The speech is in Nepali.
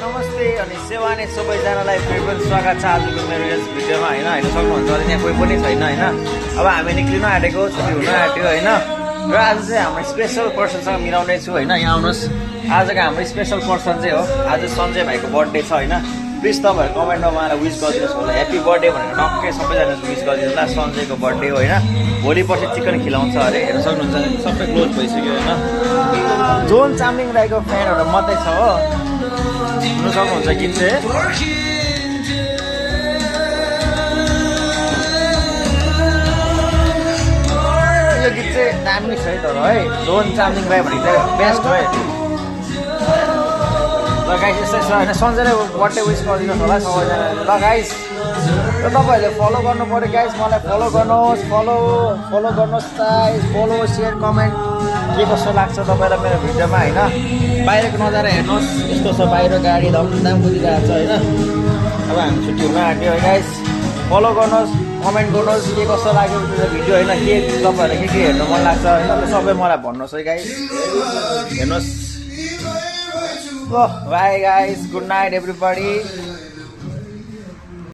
नमस्ते अनि सेवाने सबैजनालाई फेरि पनि स्वागत छ आजको मेरो यस भिडियोमा होइन हेर्न सक्नुहुन्छ अहिले त्यहाँ कोही पनि छैन होइन अब हामी निक्लिन आँटेको छुट्टी हुन आँट्यो होइन र आज चाहिँ हाम्रो स्पेसल पर्सनसँग मिलाउने छु होइन यहाँ आउनुहोस् आजको हाम्रो स्पेसल पर्सन चाहिँ हो आज सञ्जय भाइको बर्थडे छ होइन प्लिज तपाईँहरू कमेन्टमा उहाँलाई विस गरिदिनुहोस् होला ह्याप्पी बर्थडे भनेर टक्कै सबैजना विस गरिदिनु होला सञ्जयको बर्थडे हो होइन भोलि पर्सि चिकन खिलाउँछ अरे हेर्न सक्नुहुन्छ सबै क्लोज भइसक्यो होइन जोन चामलिङ राईको फ्यानहरू मात्रै छ हो सुन्नु सक्नुहुन्छ गीत चाहिँ यो गीत चाहिँ दामी छ है तर है जोन चामलिङ राई भनेको चाहिँ बेस्ट हो है ल गाइस यस्तै छ होइन सञ्जयलाई बर्थडे विस गरिदिनुहोस् होला सबैजनाले ल गाइस र तपाईँहरूले फलो गर्नु पऱ्यो गाइस मलाई फलो गर्नुहोस् फलो गर्नुहोस् गाइस फलो सेयर कमेन्ट के कस्तो लाग्छ तपाईँलाई मेरो भिडियोमा होइन बाहिरको नजारा हेर्नुहोस् यस्तो छ बाहिर गाडी धमधाम कुदिरहेको छ होइन अब हामी छुट्टी हुन आँट्यो है गाइस फलो गर्नुहोस् कमेन्ट गर्नुहोस् के कस्तो लाग्यो त्यो भिडियो होइन के तपाईँहरूलाई के हेर्नु मन लाग्छ होइन त्यो सबै मलाई भन्नुहोस् है गाइस हेर्नुहोस् by guys good night everybody